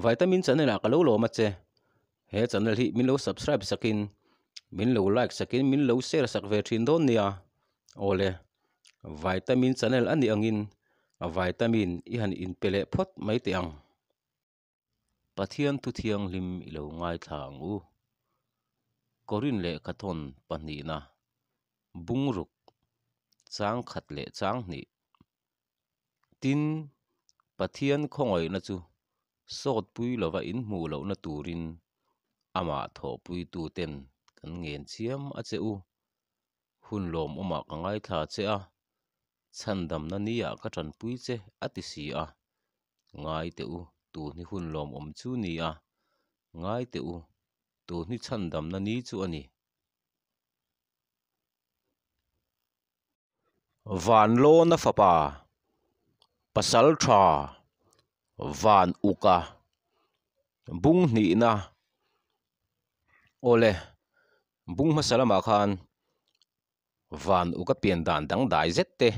Vitamin channel ah ka lo lawm a che. He channel hi min lo subscribe sakin min lo like sakin min lo share sak ve thin dawn nia. Awle vitamin channel a nih angin vitamin i han inpe leh phawt mai teh ang. Pathian thu thianghlim i lo ngaithla ang u. Korin lehkhathawn pahnihna bungruk chang khat leh chang hnih. Tin, Pathian khawngaihna chu sawtpui lova inhmuh lohna turin amah thawhpuituten kan ngen chiam a che u. Hun lawmawmah ka ngaithla che a, chhandamna niah ka tanpui che a ti si a. Ngai teh u, tun hi hun lawmawm chu ni a, ngai teh u, tun hi chhandamna ni chu a ni. Vanlawna fapa, pasal tha, van uka, bung hnihna, awle bung hmasa lamah khan van uka pian dan dangdai zet te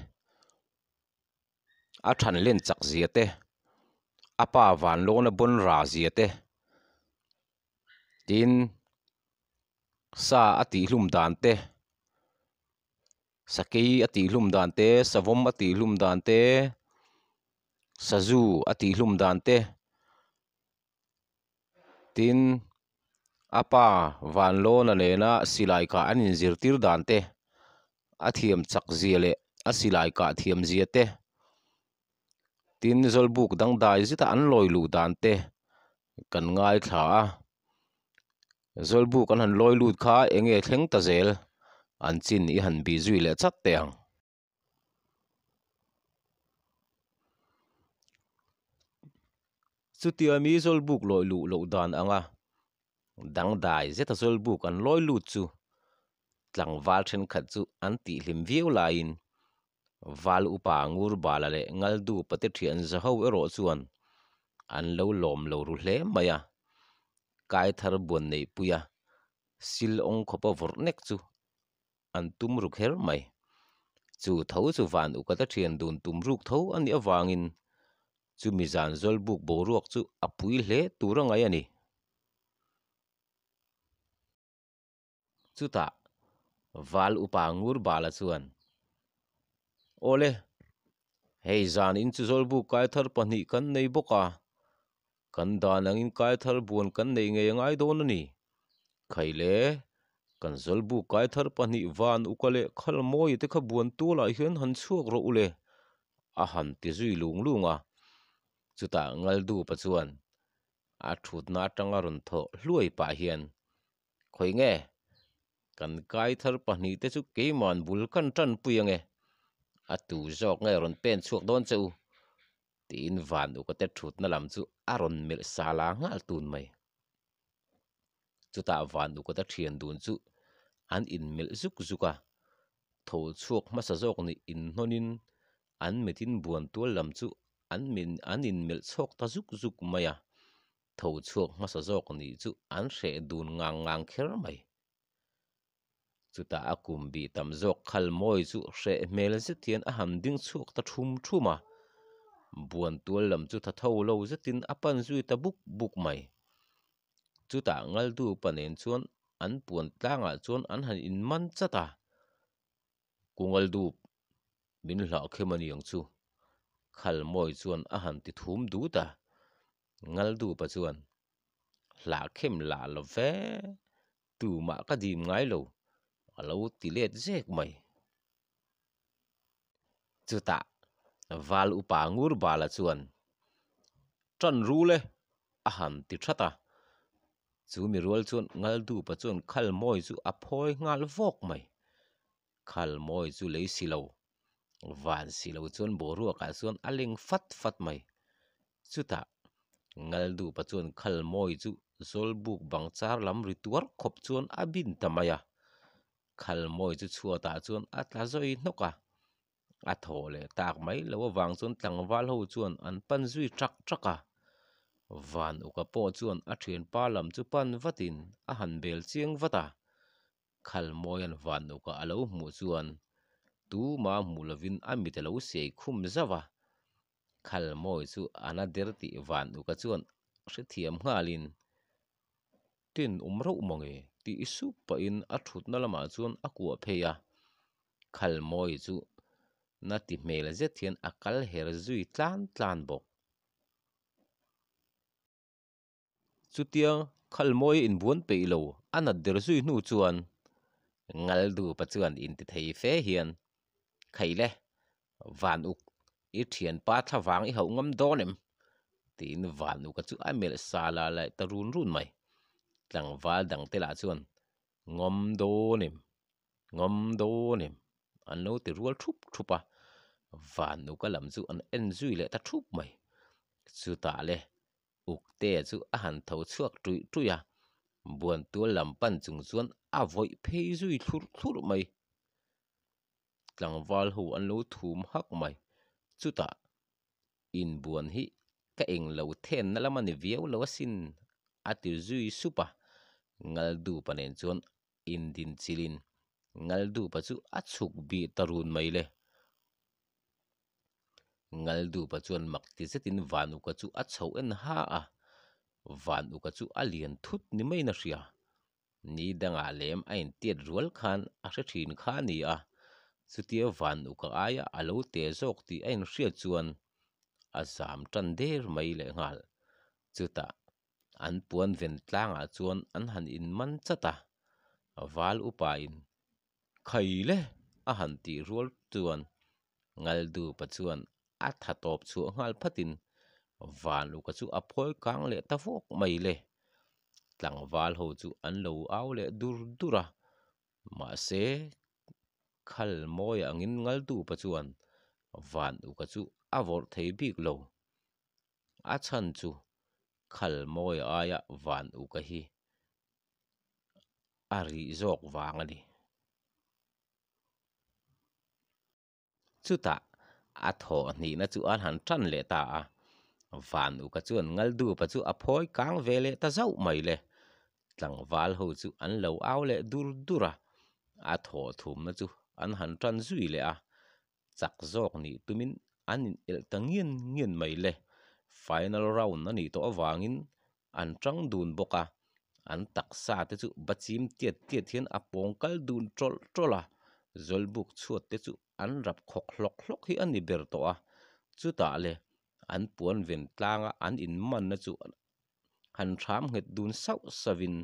a than len chak zia te a pa vanlawna bawn ra zia te tin sa a tihhlum dan te sakei a tihhlum dan te savawm a tihhlum dan te sazu a tihhlum dan te tin a pa vanlawna nena silai kah an inzirtir dan te a thiam chak zia leh a silai kah thiam zia te tin zawlbuk dangdai zeta an lawi luh dan te kan ngaithla a zawlbuk an han lawi lut kha eng nge thleng ta zel an chin i han bih zui leh chat teh ang. Chutia mi zawlbuk lawi luh loh dan anga dangdai zeta zawlbuk an lawi lut chu tlangval thenkhat chu an tihhlim viau laiin Val upa Ngurbala leh Ngaldu pate thian zaho erawh chuan an lo lawm lo ru hle mai a, Kaithar buan neihpuia sil awng khawpa vawrh nek chu an tum ru kher mai. Chu tho chu van ukata thian dun tum ruk tho a nih avangin chumi zan zawlbuk boruak chu a pui hle tur a ngaih a ni. Chutah Val upa Ngurbala chuan, Awle, hei zan in chu zawlbuk kaithar pahnih kan nei bawk a, kan dan angin kaithar buan kan nei ngei a ngai dawn a ni. Khaile, kan zawlbuk kaithar pahnih van uka leh khal mawi te kha buan tualah hian han chhuak rawh u le, a han ti zui lung lung a. Chutah Ngaldupa chuan a thutna atanga rawn thawh hluai pah hian, Khawi nge? Kan kai thar pahnih te chu keiman bul kan tan pui ange. A tu zawk nge rawn pen chhuak dawn che u? Tiin van uka te thutna lam chu a rawn melh sala nghal tun mai. Chutah van uka te thian dun chu an inmelh zuk zuk a, tho chhuak hmasa zawk nih inhnawnin an mitin buan tual lam chu an min an inmelh chhawk ta zuk zuk mai a. Tho chhuak hmasa zawk nih chu an hreh dun ngang ngang kher mai. Chutah a kum bih tam zawk khal mawi chu hreh hmel zet hian a han ding chhuak ta thum thum a. Buan tual lam chu tha tho lo zetin a pan zui ta buk buk mai. Chutah Ngaldu pa nen chuan an puan tlangah chuan an han inman chat a. Ku Ngaldup, min hlauh khem a ni ang chu, khal mawi chuan a han ti thum dut a. Ngaldupa chuan, Hlah khem lah lo ve, tumah ka dim ngai lo, a lo ti let zek mai. Chutah Val upa Ngurbala chuan, Tan rul e, a han ti that a. Chu mi rual chuan Ngaldupa chuan khal mawi chu a phawi nghal vawk mai. Khal mawi chu lei si lo, van si lo chuan boruakah chuan a leng fat fat mai. Chutah Ngaldupa chuan khal mawi chu Zawlbuk bang char lam ri tuar khawp chuan a bin ta mai a. Khal mawi chu chhuatah chuan a tla zawi hnawk a. A thaw leh tak mai lo avang chuan tlangval ho chuan an pan zui ṭak ṭak a. Van uka pawh chuan a ṭhianpa lam chu pan vatin a han bel chiang vat a. Khalmawia'n Vanuka a lo hmuh chuan tuma hmuh lovin a mit a lo sei khum zauh a. Khalmawi chu a na der tih Vanuka chuan hrethiam nghalin, Tin awm rauh mange tih sup pahin a thutna lamah chuan a kuah phei a. Khalmawi chu na ti hmel zet hian a kal her zui tlan tlan bawk. Chutia Khalmawi inbuan peih lo a nat der zui hnu chuan Ngaldupa chuan intithei fe hian, Khaile, Van uk, i thianpa thlavang i hauh ngam dawn em? tiin Van uka chu a melh sa la leh ta run run mai. Tlangval dangte lah chuan, Ngam dawn em? Ngam dawn em? an lo ti rual thup thup a, Van uka lam chu an en zui leh ta thup mai. Chutah le Uktea chu a han tho chhuak tuih tuih a, Buantual lam pan chung chuan a vawih phei zui thlurh thlurh mai. Tlangval ho an lo thum hak mai. Chutah, Inbuan hi ka eng lo thenna lam a ni viau lo asin, a ti zui sup a. Ngaldupa nen chuan indin chilin Ngaldupa chu a chhuk bih ta run mai le. Ngaldupa chuan mak ti zetin Vanuka chu a chho en ha a, Vanuka chu a lian thut ni maiin a hria. Ni dangah lem a intiat rual khan a hre thin kha a ni a, chutia Vanuka aia a lo te zawk tih a inhriat chuan a zam tan der mai lehnghal. Chutah an puan ven tlangah chuan an han inman chat a, Val upain Khaile! a han tih rual chuan Ngaldupa chuan a tha tawp chhuah nghal phatin Vanluka chu a phawi kang leh ta vawk mai le. Tlangval ho chu an lo au leh dur dur a, mahse khal mawi angin Ngaldupa chuan Vanluka chu a vawrh thei bik lo. A chhan chu khal mawi aia Vanuka hi a rih zawk vang a ni. Chutah a thawh hnihna chu an han tan leh ta a, Van Uka chuan Ngaldupa chu a phawi kang ve leh ta zauh mai le. Tlangval ho chu an lo au leh dur dur a, a thawh thumna chu an han tan zui leh a, chak zawk nih tumin an in elh ta ngian ngian mai le. Final round a nih tawh avangin an tang dun bawk a, an taksa te chu bachim tiat tiat hian a pawng kal dun tawlh tawlh a, zawlbuk chhuat te chu an rap khawk hlawk hlawk hi a ni ber tawh a, chutah le an puan ven tlanga an inmanna chu han hram nghet dun sauh sauhin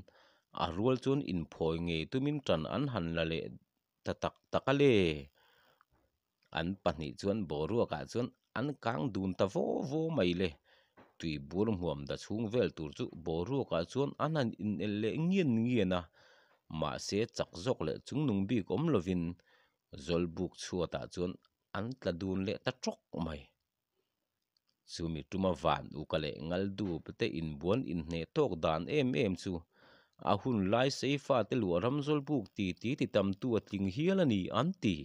a rual chuan inphawi ngei tumin tan an han la leh ta tak tak a le. An pahnih chuan boruakah chuan an kang dun ta vaw vaw mai le. Tui bur hmuam da chhung vel tur chu boruakah chuan an han inel leh ngian ngian a, mahse chak zawk leh chungnung bik awm lovin Zawlbuk chhuatah chuan an tla dun leh ta tawk mai. Chumi tuma van uka leh ngaldup te inbuan inhneh tawk dan em em chu a hun lai seifa te luah ram Zawlbuk ti ti ti tamtu a tling hial a ni an ti.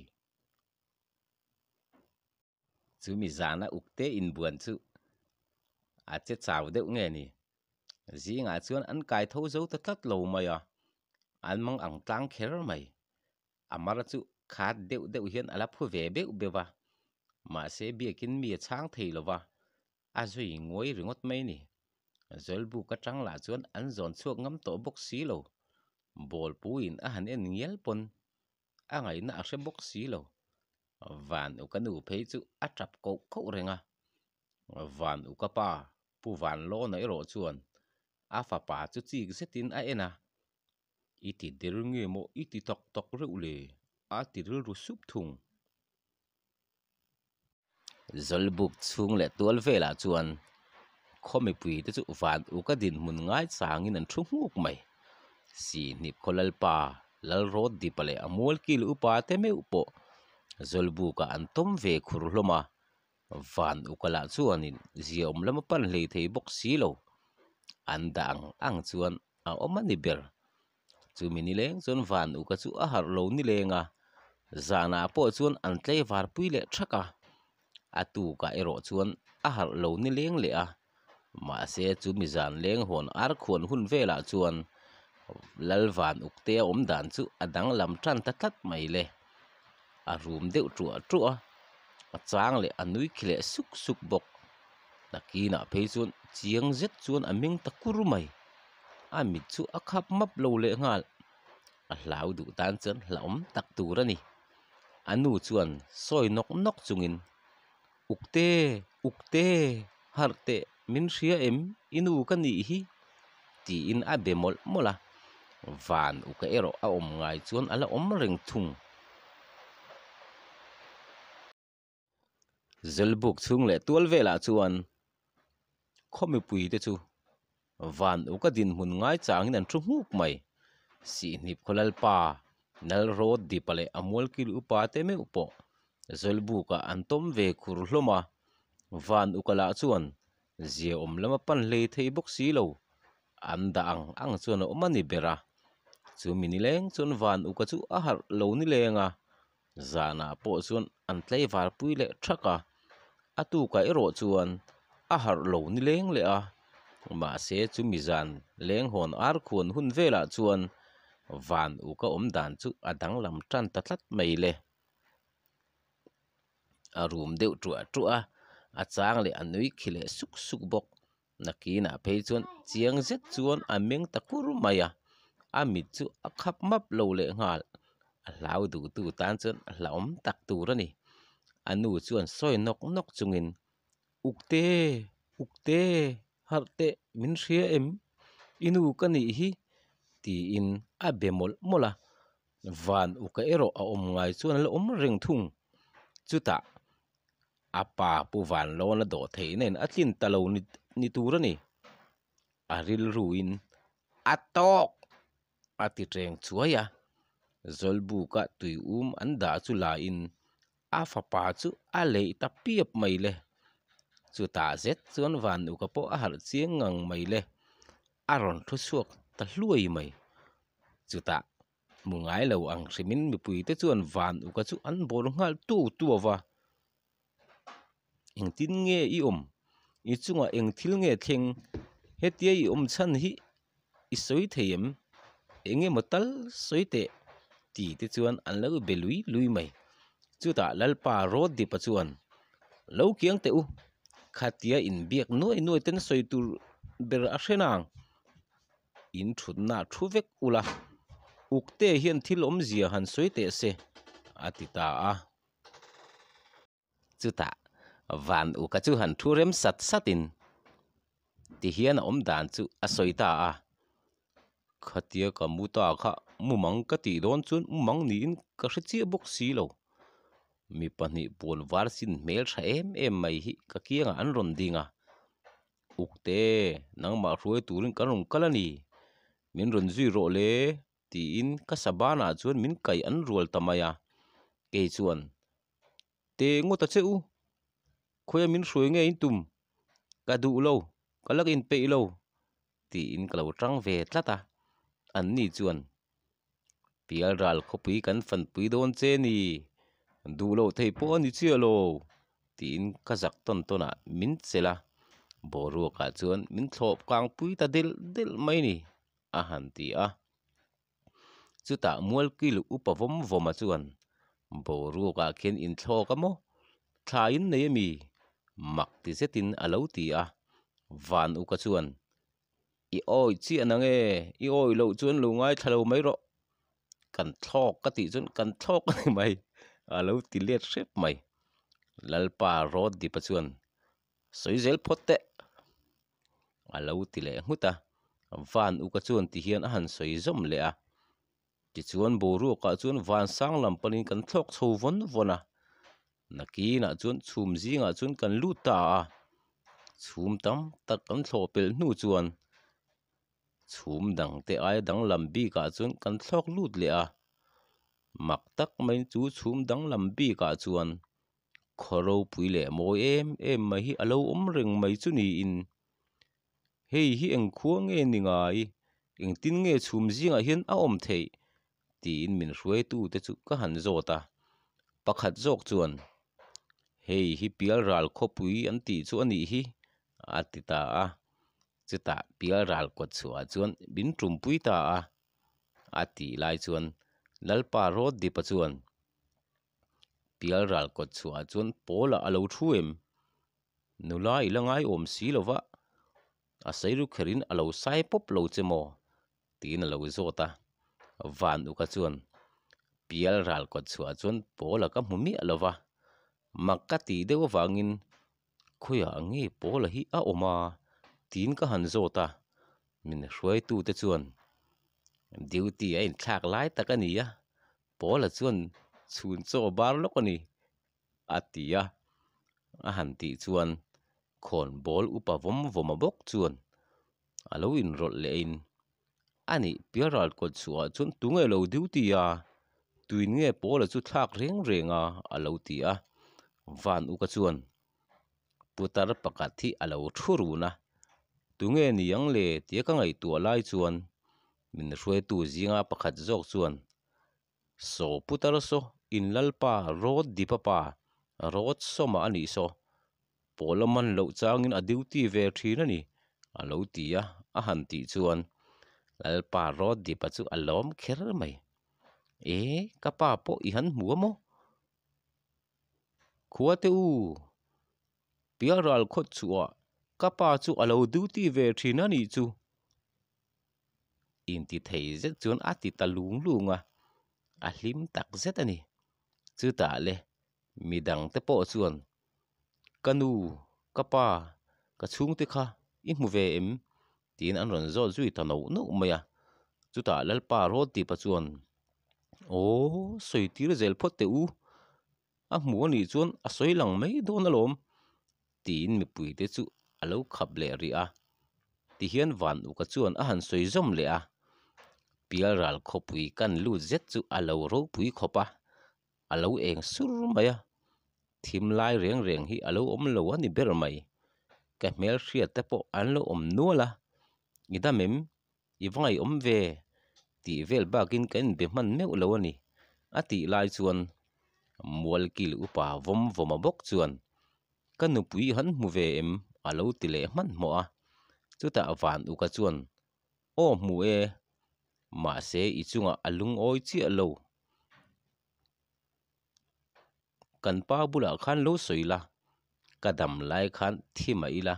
Chumi zana ukte inbuan chu a che chau deuh nge ni? Zingah chuan an kai tho zo ta tlat lo mai a, an mang ang tlang kher mai. A mar chu khat deuh deuh hian a la phu ve beuh beuh a, mahse biakin mi a chhang thei lo va, a zui nguai ringawt mai ni. Zawlbuk atang lah chuan an zawn chhuak ngam tawh bawk si lo. Bawlpuiin a han en ngial pawn a ngaihna a hre bawk si lo. Van Uka nu phei chu a tap koh koh reng a. Van Uka pa Pu Vanlawna erawh chuan a fapa chu chik zetin a en a, I ti der nge maw i ti tak tak reuh le? a ti rilru sup thung. Zawlbuk chhung leh tual velah chuan khaw mipui te chu van uk a dinhmun ngai changin an thu nghuk mai. Sihhnip khaw lalpa Lalrawtdipa leh a mualkil upa te meuh pawh Zawlbukah an tawm ve khur hlawm a, van uka lah chuanin ziaawm lam a pan hlei thei bawk si lo. An dah ang ang chuan a awm a ni ber. Chumi nileng chuan van uka chu a harh lo nileng a, zanah pawh chuan an tlaivar pui leh thak a, a tukah erawh chuan a harh lo nileng leh a, mahse chumi zan leng hawn ar khuan hun velah chuan lal van uk te a awm dan chu a danglam tan ta tlat mai le, a rum deuh tuah tuah a, a chang leh a nui khi leh suk suk bawk. Nakinah phei chuan chiang zet chuan a meng ta kur mai. A mit chu a khap map lo leh nghal. A hlau duh tan chuan hlauhawm tak tur a ni. A nu chuan sawi nawk nawk chungin, Ukte, Ukte, harh teh, min hria em? I nu ka nih hi, tiin a be mawlh mawlh a. Van uka erawh a awm ngai chuan a la awm reng thung. Zelbuk chhung leh tual velah chuan khaw mipui te chu van uka dinhmun ngai changin an thu nghuk mai. Sihnip khaw lalpa Nalrawt Dipa leh a mualkil upa te meuh pawh Zelbukah an tawm ve khur hlawm a, van uka lah chuan ziaawm lama pan hlei thei bawk si lo. An dah ang ang chuan a awm a ni ber a, chumi nileng chuan van uka chu a harh lo nileng a, Zanah pawh chuan an tlaivar pui leh thak a, a tukah erawh chuan a harh lo ni leng leh a, mahse chumi zan leng hawn ar khuan hun velah chuan van uk a awm dan chu a danglam tan ta tlat mai le. A rum deuh tuah tuah a, a chang leh a nui khi leh suk suk bawk. Nakinah phei chuan chiang zet chuan a meng ta kur mai a, a mit chu a khap map lo leh nghal. A hlau duhtu tan chuan hlauhawm tak tur a ni. A nu chuan sawi nawk nawk chungin, Ukte, Ukte, harh teh min hria em? I nu ka nih hi, tiin a be mawlh mawlh a. Van uka erawh a awm ngai chuan a la awm reng thung. Chutah A pa Pu Vanlawna dawh theihna in a tlin ta lo ni tur a ni. A rilruin a tawk a ti teng chuai a, Zawlbuka tui um an dah chu lain a fapa chu a leih ta piap mai le. Chutah zet chuan Vanuka pawh a harh chiang ngang mai le, a rawn thu chhuak ta hluai mai. Chutah Hmu ngai lo ang hrimin mipuite chuan van uka chu an bawr nghal tu tu ava. Engtin nge i awm? I chungah eng thil nge thleng? Hetia i awm chhan hi i sawi thei em? Eng emaw tal sawi teh ti te chuan an lo be lui lui mai. Chutah Lalpa Rawtdipa chuan, Lo kiang teh u, khatia inbiak nuai nuai ten sawi tur ber a hre nang. In thutna thu vek ula, Ukte hian thil awmzia han sawi teh se, a ti ta a. Chutah Van Uka chu han thu rem sat satin tihian a awm dan chu a sawi ta a. Khatia ka mu ta kha mumang ka tih dawn chuan mumang niin ka hre chiah bawk si lo. Mi pahnih puan var sin hmel tha em em mai hi ka kiangah an rawn ding a. Ukte, nangmah hruai turin kan rawn kal a ni. Min rawn zui rawh le, tiin ka sabanah chuan min kaih an rual ta mai a. Kei chuan, Te ngawt a che u, khawiah min hruai nge in tum? Ka duh lo, ka lak inpeih lo, tiin ka lo tang ve tlat a. Anni chuan, Pialral khawpui kan fanpui dawn che ni, duh loh thei pawh a ni chiah lo, tiin ka zak tawn tawn ah min chelh a, boruakah chuan min thlawp kang pui ta delh delh mai ni, a han ti a. Chutah Mualkil upa vawm vawma chuan boruakah khian inthlawk a maw? Thla in nei a mi? Mak ti zetin a lo ti a, Van uka chuan I awi chiah nang e, i awi loh chuan lo ngaithla lo mai rawh. Kan thlawk ka tih chuan kan thlawk a ni mai, a lo ti let hrep mai. Lalpa Rawt Dipa chuan, Sawi zel phawt teh, a lo ti leh nghut a. Van Uka chuan ti hian a han sawi zawm leh a. Tichuan boruakah chuan van sang lam panin kan thlawk chho vawn vawn a. Nakinah chuan chhum zingah chuan kan lut ta a, chhum tam tak kan thlawh pelh hnu chuan chhum dang te aia danglam bikah chuan kan thlawk lut leh a, mak tak maiin chu chhum danglam bikah chuan khaw ropui leh mawi em em mai hi a lo awm reng mai chu niin hei hi eng khua nge ni ngai engtin nge chhum zingah hian a awm theih tiin min hruaitute chu ka han zawt a, pakhat zawk chuan hei hi Pialral khawpui an tih chu a nih hi a ti ta a, chutah Pialral kawt chhuah chuan min tumpui ta a, a tih lai chuan Lalpa Rawtdipa chuan Pialral kawt chhuah chuan Pawlah a lo thu em? Nula i la ngai awm si lo va, a sairu kherin a lo sai pawp lo che maw? tiin a lo zawt a. Van Uka chuan Pial ral kawt chhuah chuan Pawla ka hmu miah lo va, mak ka tih deuh avangin khawiah nge Pawla hi a awm a? tiin ka han zawt a. Min hruaitute chuan duty a inthlak lai tak a ni a, Pawla chuan chhun chaw bar lawk a ni a ti a. A han tih chuan khawn bawl upa vawm vawm a bawk chuan a lo inrawlh leh in a nih pialral kawt chhuah chuan tunge lo duty a tuin nge Pawla chu thlak reng reng a a lo ti a. Van Uka chuan Putar pakhat hi a lo thu run a, Tunge ni ang le? tia ka ngaihtuah lai chuan min hruaitu zinga pakhat zawk chuan, Saw putar saw, in lalpa Rawt Dipa pa, Rawt Sawma a nih saw, pawl a man loh changin a duty ve thin a ni, a lo ti a, a han tih chuan lalpa Rawt Dipa chu a lawm kher mai. E, ka pa pawh i han hmu a maw? Khua te u, Pialral khawt chhuah ka pa chu a lo duty ve thin a nih chu. Inti thei zet chuan a ti ta lung lung a, a hlim tak zet a ni. Chutah le midang te pawh chuan Ka nu, ka pa, ka chhungte kha i hmu ve em? tiin an rawn zawt zui ta nauh nauh mai a. Chutah Lalpa Rawltipa chuan, Aw, sawi tir zel phawt teh u, a hmu a nih chuan a sawi lang mai dawn alawm, tiin mipuite chu a lo khap leh rih a. Tihian Van Uka chuan a han sawi zawm leh a, Pialral khawpui kan lut zet chu a lo ropui khawp a, a lo eng sur mai a, thim lai reng reng hi a lo awm lo a ni ber mai. Ka hmelhriat te pawh an lo awm nual a, i dam em? I va ngaihawm ve? tih vel bakin ka inbe hman meuh lo a ni, a tih lai chuan Mualkil upa vawm vawma bawk chuan ka nupui han hmu ve em? a lo ti leh hmanhmawh a, chutah Van Uka chuan Aw hmu e, mahse i chungah a lungawi chiah lo. Kan pa bulah khan lo sawi la, ka dam lai khan thi mah ila,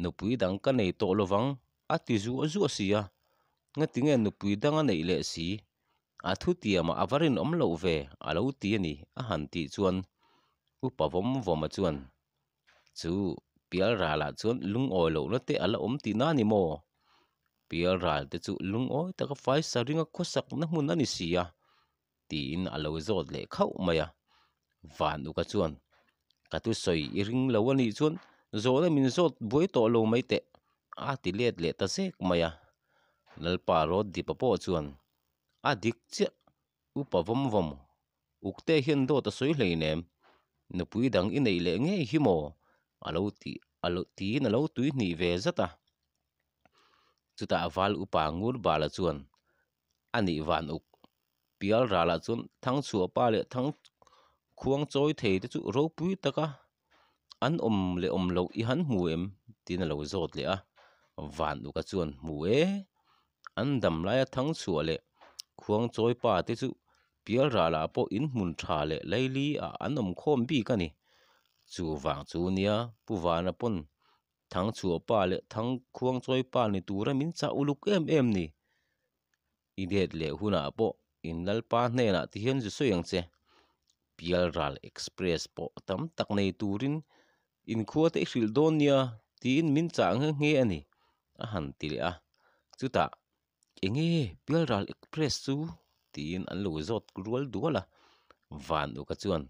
nupui dang ka nei tawh lovang a ti zuah zuah si a, ngatinge nupui dang a neih leh si, a thutiamah a va rinawm loh ve a lo ti a ni a han tih chuan Upa vawm vawma chuan Chu Pialralah chuan lungawi lohna te a la awm tihna a ni maw? Pialral te chu lungawi taka faisa ringa khawsakna hmun a ni si a, tiin a lo zawt leh khauh mai a. Van Uka chuan, Ka thusawi i ring lo a nih chuan zawhna min zawt buai tawh lo mai teh, a ti let leh ta zek mai a. Lalpa Rawtdipa pawh chuan, A dik chiah, upa vawm vawm Ukte hian dawt a sawi hleinem, nupui dang i neih leh ngei hi maw? a lo ti a lo tiin a lo tui hnih ve zat a. Chutah val upa ngur bala chuan a nih van uk pial ralah chuan thangchhuah pa leh thang khuang chawi thei te chu ropui taka an awm leh awm loh i han hmu em? tiin a lo zawt leh a. Van uka chuan hmu e, an dam laia thangchhuah leh khuang chawi pa te chu Pial ralah pawh in hmun tha leh laili ah an awm khawm bik a ni. Chu vang chu nia Pu Vana pawn Thangchhuah pa leh Thang Khuang chawi pa ni tura min chah uluk em em ni. I det leh hunah pawh in Lalpa hnenah ti hian zu sawi ang che. Pial ral express pawh tam tak nei turin inkhua te i hrilh dawn nia tiin min chah nghe nghe a ni a han ti leh a. Chutah Enge Pialral Express chu? tiin an lo zawt rual dual a, Van Uka chuan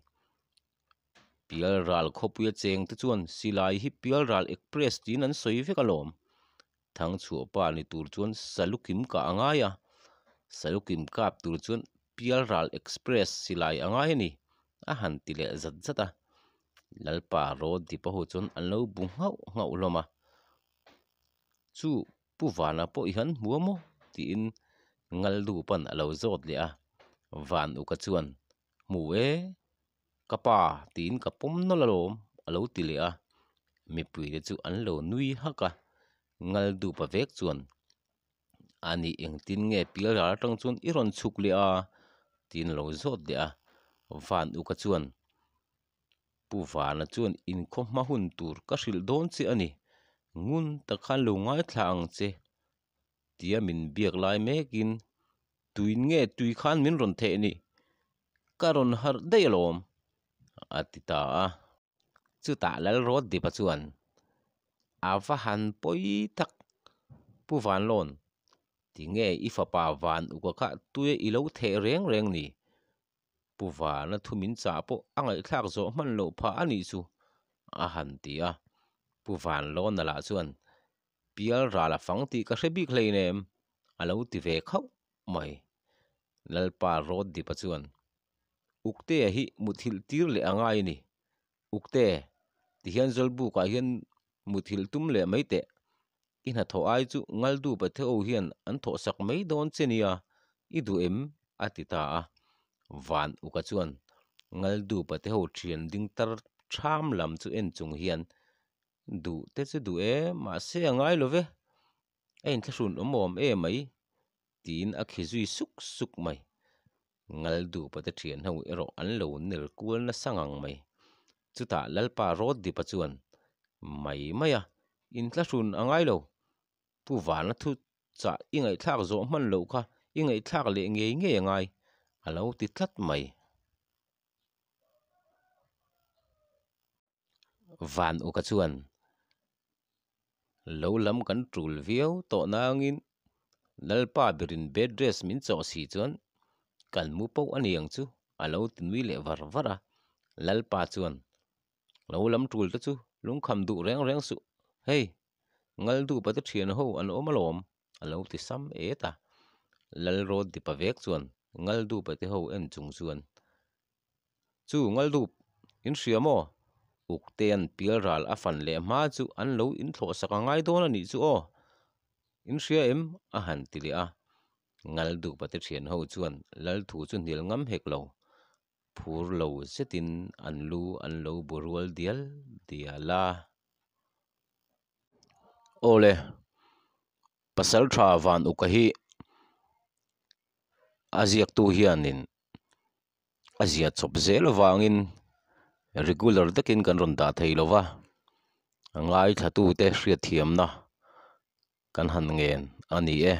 Pialral khawpuia cheng te chuan silai hi Pialral Express tiin an sawi vek alawm. Thangchhuah pa ni tur chuan Salukim kah a ngai a, Salukim kap tur chuan Pialral Express silai a ngai a ni a han ti leh zat zat a. Lalpa Rawdipa ho chuan an lo bu nghauh nghauh hlawm a, Chu Pu Vana pawh i han hmu a maw? tiin Ngaldu pawn a lo zawt leh a, Van Uka chuan, Hmu e, ka pa tiin ka pawm nawlh alawm a lo ti leh a, mipuite chu an lo nui hak a, Ngaldu pa vek chuan, Ani engtin nge pialral atang chuan i rawn chhuk leh a? tiin a lo zawt leh a, Van Uka chuan, Pu Vana chuan inkhaw hma hun tur ka hrilh dawn che a ni, ngun tak khan lo ngaithla ang che tia min biak lai mekin tuin nge tui khan min rawn theh ni, ka rawn harh daih alawm a ti ta a. Chutah Lalrawt Dipa chuan a va han pawi tak Pu Vanlawn tinge i fapa Van Uka kha tuia i lo theh reng reng ni? Pu Vana thu min chah pawh a ngaihthlak zawh hman loh phah a nih chu a han ti a. Pu Vanlawna lah chuan Pial ral a fang tih ka hre bik hleinem a lo ti ve khauh mai. Lalpa Rawt Dipa chuan Uktea hi muthilh tir leh a ngai a ni. Ukte, tihian Zawlbukah hian muthilh tum leh mai teh. I hnathawh ai chu Ngaldu Patheo hian an thawhsak mai dawn che nia, i duh em? a ti ta a. Van Uka chuan Ngaldu Patheo thian ding tar tham lam chu en chung hian, Duh te chu duh e, mahse a ngai lo ve. A inthlahrun awm awm e mai, tiin a khi zui suk suk mai. Ngaldupa te thian ho erawh an lo ner kual nasa ngang mai. Chutah Lalpa Rawtdipa chuan, Mai mai a, inthlahrun a ngai lo. Pu Vana thu chah i ngaihthlak zawh hman loh kha i ngaihthlak leh ngei ngei a ngai, a lo ti tlat mai. Van Uka chuan, Lo lam kan tul viau tawh nangin Lalpa berin bed rest min chawh si chuan kan mu poh a ni ang chu a lo ti nui leh var var a. Lalpa chuan, Lo lam tul te chu lungkham duh reng reng suh, hei Ngaldupa te thian ho an awm alawm a lo ti sam et a. Lalrawt dipa vek chuan Ngaldupa te ho en chung chuan, Chu Ngaldup, in hria maw? Uktean pialral a fan leh hma chu an lo inthlawh sak a ngai dawn a nih chu aw. In hria em? a han ti leh a. Ngaldupa te thian ho chuan Lalthu chu hnial ngam hek lo. Phur lo zetin an lu an lo bu rual dial dial a. Awle, Pasaltha Van Uka hi a ziaktu hianin a zia chawp zel avangin regular takin kan rawn dah thei lo va a ngaithla tute hriatthiamna kan han ngen a ni e.